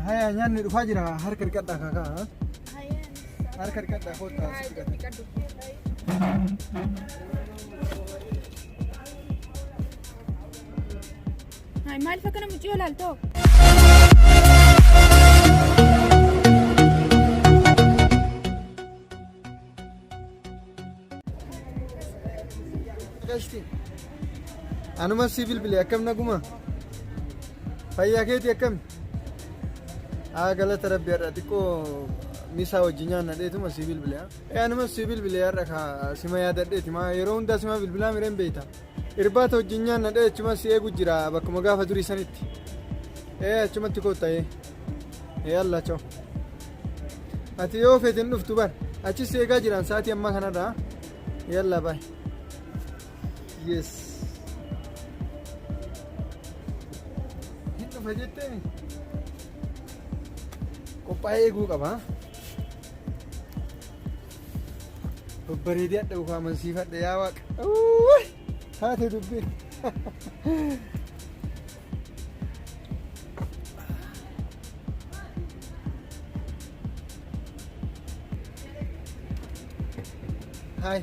Haya nyaanni dhufaa jira harka dhiqadhaa kakaa. Harka dhiqadhaa kottaa asitti dhiqadha. Hayi maaliif akkana mucayyoo ilaaltoo? Qashti. Anuma si bilbile akkam naguma? Fayyaa keetii akkam? Haa galata rabbi har'a xiqqoo misaa wajji nyaanna dheetuma si bilbile. Ee anuma si bilbile har'a ka sima yaadadheeti maa yeroo hundaa sima bilbilaa mireen beeyta. Irbaata wajjin nyaanna dhee achuma si eegu jira bakkuma gaafa durii sanitti. Ee achumatti kootta ee. Ee Allah chao. Ati yoo feete hin dhuftu bar. Achi si eegaa jiraan sa'aatii ammaa kanarraa. Yalla bye. Yes. Hin dhufa jettee qophaa'ee eeguu qaba. Babbareedee adda ufa amansiifadhe yaa waaqa. Uuuy! Taate dubbiin. Haay,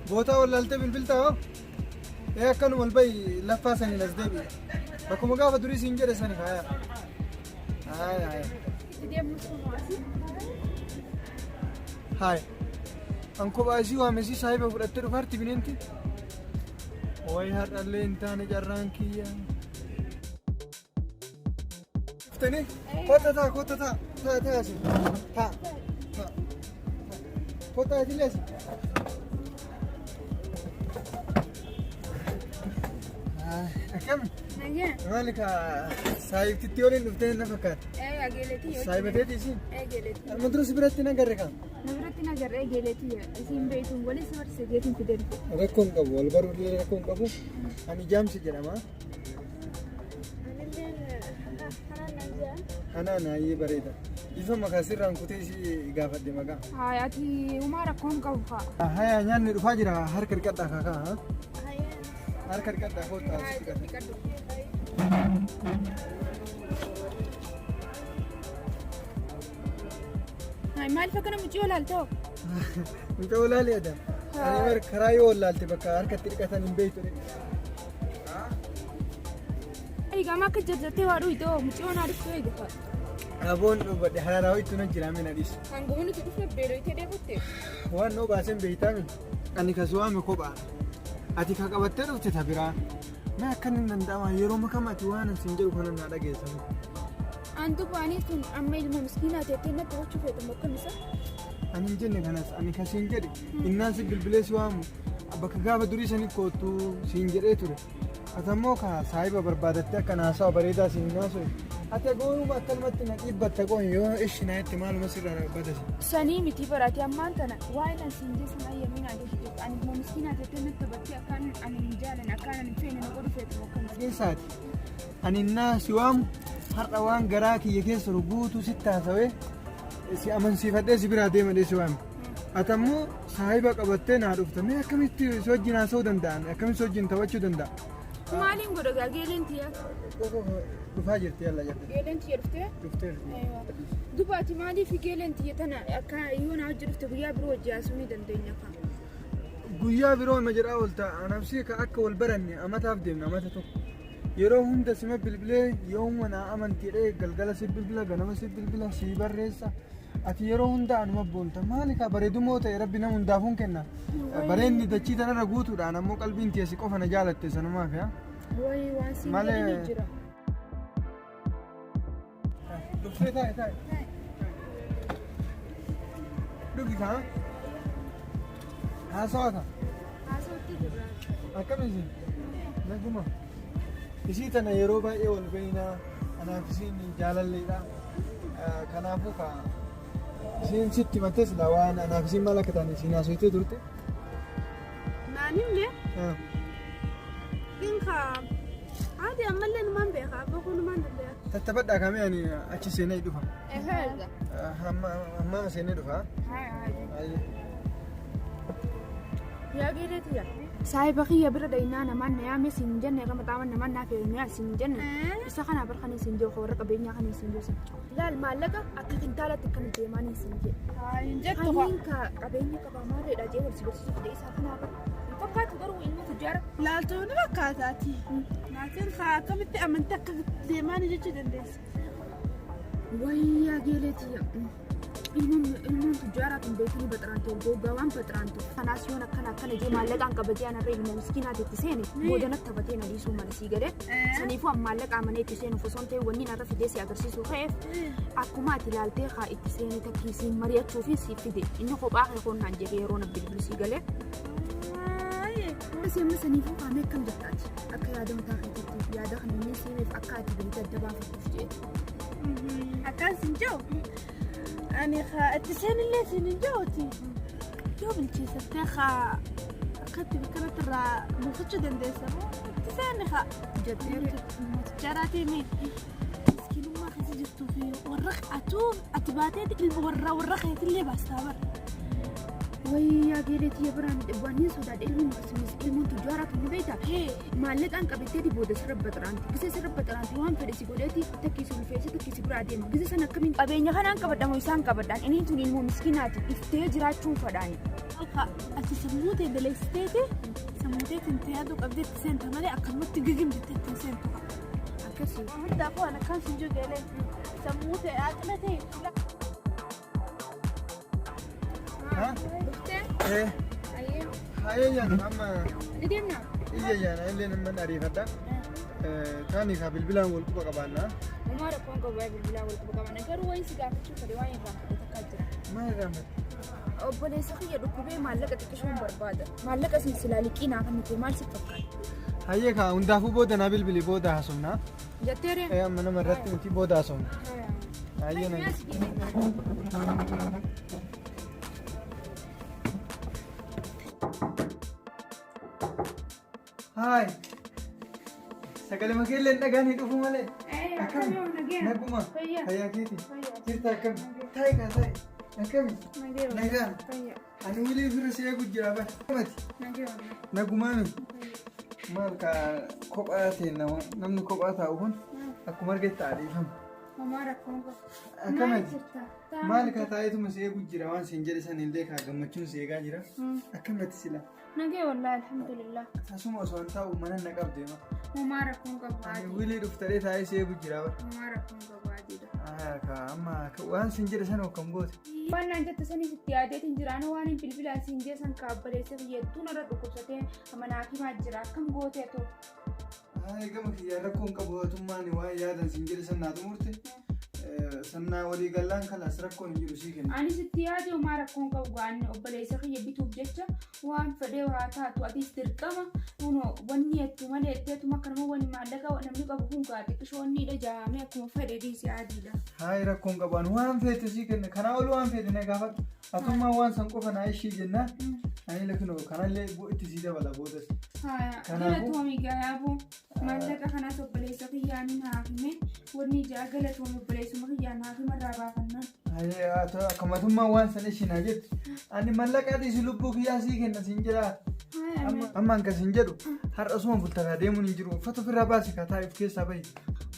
bootaa wallaaltee bilbiltaa hoo? Ee akkanuma ol bahi laffaa saniin as deebi'i. Bakkuma gaafa durii siin jedhe sani faaya. Haay haay. Itti deemnu sun asii. Haay. An kophaa isii waame isii saahiba fudhattee dhufaarti bineenti. Way har'allee hin taane carraan kiyya. Dhuftanii? Kottaa taa kottaa taa taa taa asii. Taa taa. Kottaa itillee asii. Akkam? Nagaa. Maali ka saayibtitti waliin dhuftee na fakkaata. Ee ageeletii. Saayibateeti isiin. Eegeletii. Arma dura si biratti na garre kan. Na biratti na garre eegeletii. Isiin beektuun waliin si barsiise jeetiin fidee dhufe. Rakkoo hin qabu wal baruu illee rakkoo hin qabu. Ani jaamsi jedhama. Anilleen kanaan nan jedhan. Hanaan hayyee bareeda. Ifa makaa sirraan kutee si gaafadhe maqaa. Hayi ati humaa rakkoo hin qabu haa. Haya nyaanni dhufaa jira harka dhiqadhaa kakaa. Harka dhiqadhaa kottaa asitti dhiqadha. Hayi maaliif akkana mucayyoo ilaaltoo? Mucaa olaalee adam. Ani bar karaa yoo wallaalte bakka harkatti dhiqatan hin beektu. Egaa amma akka jarjartee waa dhuyitoo mucayyoo naa dhuftee eega. Aboon dhubadhe haraaraa ho'itu na jira mina dhis. Hanguma nuti dhufne beeloyitee deebutte. Waan noo baaseen beektaami. Ani ka si waame kophaa. Ati ka qabattee dhufte ta biraa. Mee akkan hin danda'ama yeroo makama ati waan an siin jedhu kana naa dhageessa. Antu baanii tun amma ilma miskiinaa teettee natti gochuu feetu mokkam isa. Ani hin jenne kanas ani ka siin jedhe innaan si bilbilee si waamu bakka gaafa durii sanii koottu siin jedhee ture. Ati ammoo ka saahiba barbaadattee akka naasawa bareedaa siin naasoe. Ati agoonuma akkanumatti na dhiibbatta qoon yoo ishi naa jette maaluma sirraa na badasi. Sanii miti baraati ammaan tana waa'ee nan siin jeessan ayyamiin adeemtu jirtu. Ani ilma miskiinaa teettee natti taphattee akkaan ani hin jaalan akkaan ani hin feene na godhu feetu mokkam isa. Keessaati. Ani innaa si waamu har'a waan garaa kiyya keessa jiru guutuu sitti haasawee si amansiifadhee si biraa deemadhee si waame. Ati ammoo saahiba qabattee naa dhufta. Mee akkamitti si wajjin haasa'uu danda'an? Akkamitti si wajjin taphachuu danda'a? Maaliin godha gaa geeleen tiyya? Dhufaa jirti yalla jette. Geeleen tiyya dhuftee? Dhufteerti. Duba ati maaliif geeleen tiyya tana akka yoo naa hojii dhufte guyyaa biroo hojii haasa'uu ni dandeenya kaa. Guyyaa biroo ima jedhaa oolta. Anabsii ka akka wal baranne amataaf deemna amata tokko. Yeroo hunda sima bilbilee yoomuma naa amanti jedhee galgala si bilbila ganama si bilbila si barreessa. Ati yeroo hunda anuma boonta maali kaa bareedumoo ta'e rabbi nama hundaafuu hin kenna. Bareenni dachii tanarra guutuudhaan ammoo qalbiin tiyya si qofa na jaalatte sanumaaf yaa. Wayi waan siin Malee- jedhani jira. Dhuftee taa'e taa'e. Dhugi kaa. Haasawa kaa. Haasawatti jirra. Akkam isin? Naguma. Isii tana yeroo baay'ee wal beekna. Anaaf isiin jaalalleedha. Kanaafuu kaa isiin sitti himattee silaa waan anaaf isiin maal akka taane isiin haasofitee turte. Naan himne in ka haati ammallee numaan beeka abbaa koo numaan danda'a. Tattabadhaa kamee ani achi seenee dhufa. Egaa. Hammaama seenee dhufa. Yaa geelee tiyya. Saahiba kiyya bira dhaynaa namaan na yaame siin hin jenne irra maxaaman namaan naaf heerumee siin hin jenne. Isa kana bar kan siin jiru warra qabeenyaa kan siin jiru. Laal maallaqa akka kintaalatti akkana deemaa niin siin jedhe. Hin jettu haa. Kaniin ka qabeenya qabaa maarreedha jee wal si barsiisuuf jedhe isaa kanaa bar. Hin fakkaatu garuu ilma tujjaara. Laaltuu ni fakkaataati. Laakiin haa akkamitti amantii akka deemaa ni jechuu dandeessa. Wayyaa geeleetiyya. Ilmoon tujjaaraa tun beekanii baxiraantu goggaa waan baxiraantu. Kanaas yoon akkana akkana jee maallaqaan qaba jee anarra ilmoo miskiinaati itti seene booda natti taphatee na dhiisuu mala sii galee. Saniifuu an maallaqa amanee itti seenuuf osoo hin ta'in wanni narra fidee si agarsiisuu ka'eef akkuma ati ilaaltee haa itti seene takkii siin mari'achuu fi siif fide inni kophaa kee konnaan jedhee yeroo na bilbilu sii galee. Asi amma saniifuu kaamee akkam jettaati akka yaada mataa keetiitti yaada kana inni siimiif akka ati beekte adda baafattuuf jedhe. Akkaan sin jiru ani haa itti seenillee sin hin jiruuti. Yoo bilcheessattee haa akkatti bakkanatti irraa buufachuu dandeessa moo itti seeni haa. Jettee Mootichaaraatiin miskiinummaa keessa jirtuu fi warra atuu ati baatee ilma warra warra keetillee baastaa bara. Wayyaa geeleetii biraan waan sodaadhe ilmoon ilmoon tujjaaraa tun ni beekta. Maallaqaan qabattee booda sirra baxiraanti. Gisa sirra baxiraanti waan fedhe si godheeti takkii si ulfeesse takkii si biraa deema. Gisa sana akkamiin qabeenya kanaan qabadhamu isaan qabadhaan inni tun ilmoo miskiinaati iftee jiraachuun fadhaani. Ati sammuu ta'e daleessiteeti sammuu ta'e itti yaaduu qabdee itti seenta malee akkanumatti gigim jettee itti seentu. Akkasii. Hundaafuu ani akkaan sin jiru geelee sammuu ta'e aqla ta'e. Ha? Dhuftee? Eh, Ayyee. haye yaana amma Ni deemnaa? iyya yaana illee namman ariifadha. Taani kaa bilbilaan wal quba qabaannaa. Uumaa rakkoon qabu waa'ee bilbilaa wal quba qabaanna garuu wayi si gaafachuu fedhe waan irraa fedhe takkaa jira. Maal irraa madde? Obboleessa kiyya dhukkubee maallaqa xiqqishuun barbaada. Maallaqa sin silaa liqii naa kennite maal si fakkaata? Hayyee kaa hundaafuu booda naa bilbili booda haasofnaa. Jettee ree? Amma nama irratti miti booda haasofna. Hayyee na. Haay. Sagalee makeellee hin dhagaanii dhufu malee. Akkami? Naguma. Fayyaa keeti. Jirta akkami? Taa'i kaa taa'i. Akkami? Nagaa. Ani wilii ofirra si eegu jira bara. Mati. Nagumaami. Maal kaa kophaa ta'e namni kophaa taa'u kun akkuma argette adeefama. Akkamati? Maal kaa taa'eetuma si eegu jira waan siin jedhe san illee kaa gammachuun si eegaa jira. Akkamati sila? Nagee wallahi alhamdulillah. Tasuma osoo hin taa'u mana na qabde ma. Homaa rakkoon qabu Ani adii. wilii dhuftaree taa'ee si eegu jira bara. Homaa rakkoon qabu adiidha. Kaa amma waan siin jedhe sana akkam goote? Waan naan jette saniif itti yaadeetiin jira. Ani waan hin bilbilaan siin jee san kaabaleessa biyyattuu narra dhukkubsatee mana hakimaa jira. Akkam gootee too? Ay gama kiyyaa rakkoon qabu hatummaan waan yaadan siin jedhe san naa xumurte. Sannaa walii gallaan kalaas rakkoon hin jiru sii kenna. Anis itti yaade homaa rakkoon qabu gaanni obboleessa kiyya bituuf jecha waan fedhee haa taatu atis dirqama kunoo wanni jettu malee jetteetuma akkanuma wani maallaqa namni qabu kun gaa xiqqishoonniidha jaamee akkuma fedhe dhiisi adiidha. Hayi rakkoon qabu ani waan feete sii kenna kanaa ol waan feete na gaafadhu. Atummaan waan san qofa naa ishii jennaan ani lakinoo kanallee itti sii dabala boodas. Kanaafuu- Galatoomi gayaaboo maallaqa kanaas obboleessa kiyyaan naaf hime wanni ijaa galatoomi obboleessuma kiyyaan naaf himarraa baafannaan. Akkumatummaan waan san ishii naa jettu ani mallaqa dhiisi lubbuu kiyyaa sii kenna siin jedhaa. Amma hanka siin jedhu har'a osuma bultataa deemuun hin jiru uffata ofirraa baasi kaa taa'e of keessaa bahi.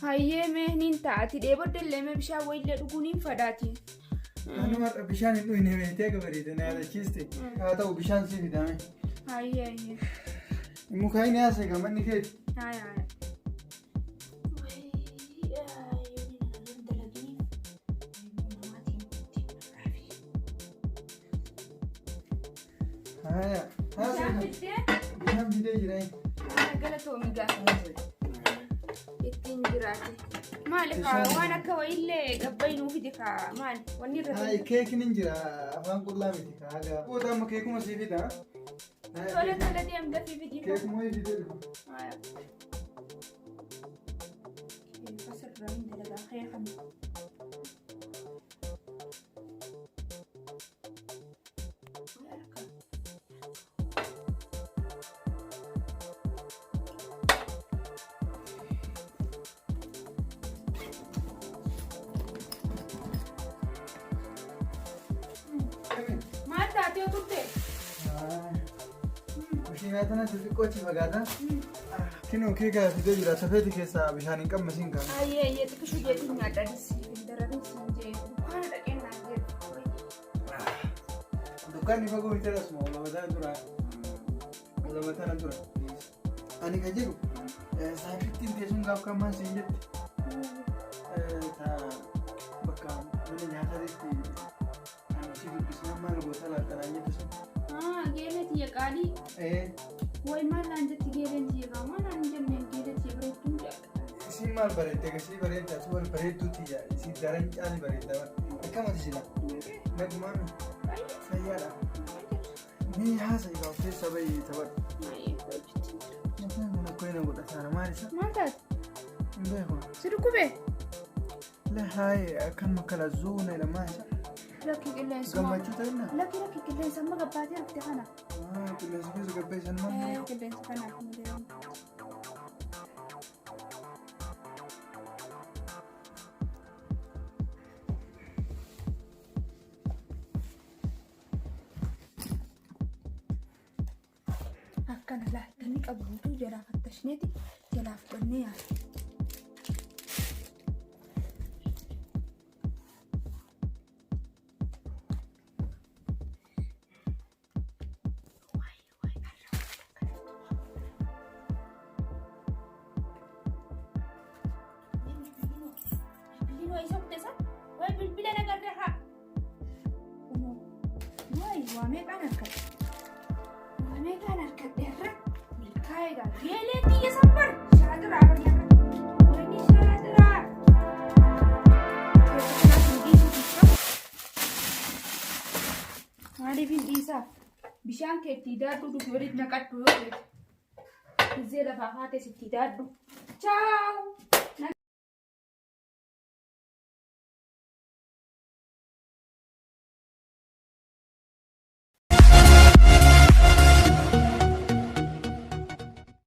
Hayyee mee niin taa'ati dheeboddellee mee bishaan wayillee dhuguu niin fadhaati. Ani har'a bishaan hin dhuyne beektee akka bareeda na yaadachiiste. Haa ta'u bishaan sii fidame. Hayyee hayyee. Mukaan haasee kan manni keeti. Haaya haaya. Haaya. Haasee Bishaan kan fiddee bishaan fidee jira. galatoomi gaafa ittiin jiraate. Maali kaa waan akka wayiillee gabbayi nuu fide kaa maali wanni irra Hayi keekiin hin jira afaan qullaa miti kaa haga. Booda amma keekuma sii fida. Tole tole deem dafii fidii. Keekuma wayii fidee dhufa. Haaya. Asirraa hin dalagaa keekan. Maal taatee turte? Kushiinaa tanatti xiqqoo achi fagaata. Kinoo keekaa fidee jira. Safeeti keessaa bishaan hin qammasiin kaa'u. Ayyee ayyee xiqqishuu jeetiin nyaadha siin dararin siin jee dukkaana dhaqeen naan jedhu. Dukkaanni fagoo miti asuma olama dura. Olama tana dura. Ani ka jedhu saafittiin teessuun gaaf kan maal siin jette. Bakka mana nyaataatti ani si dubbisnaan maal goota laata naan jette sun. Geelee tiyya qaalii. Way maal naan jetti geeleen tiyya gaa maal naan hin jenneen geelee tiyya bareedduun jaalladha. Isin maal bareedde gasii bareedda si wal bareedduu tiyya isin daran caali bareedda akkamati sila nagumaami fayyaadha. Mee haasa egaa of keessa bahii taphadhu. Mataan kun akka inni godha saana maal isa? Maal taate? Hin beeku. Si dhukkubee? La haaye akkam akkala zuuna ila maal isa? Lakki qilleensa. Gammachuu ta'inna? Lakki lakki qilleensa amma gabbaatee hafte kana. Qilleensa keessa gabbee san maal? Qilleensa kanaaf malee. Akkana laaltanii qabu guutuu jalaa fattashneeti jalaa fudhannee yaala. Bilbila nagarra haa. Wayi waa meeqaan harkadhe? Waa meeqaan harkadhe irra? Milkaa'ee gaa. Geelee xiyya sabbar! Shaaxiraa barnarra. Wayni shaaxiraa! Maaliif hin dhiisaa? Bishaan kee itti daadhu dhufi walitti naqadhu yoo feete. Izee lafaa kaates itti daadhu. Chaaw!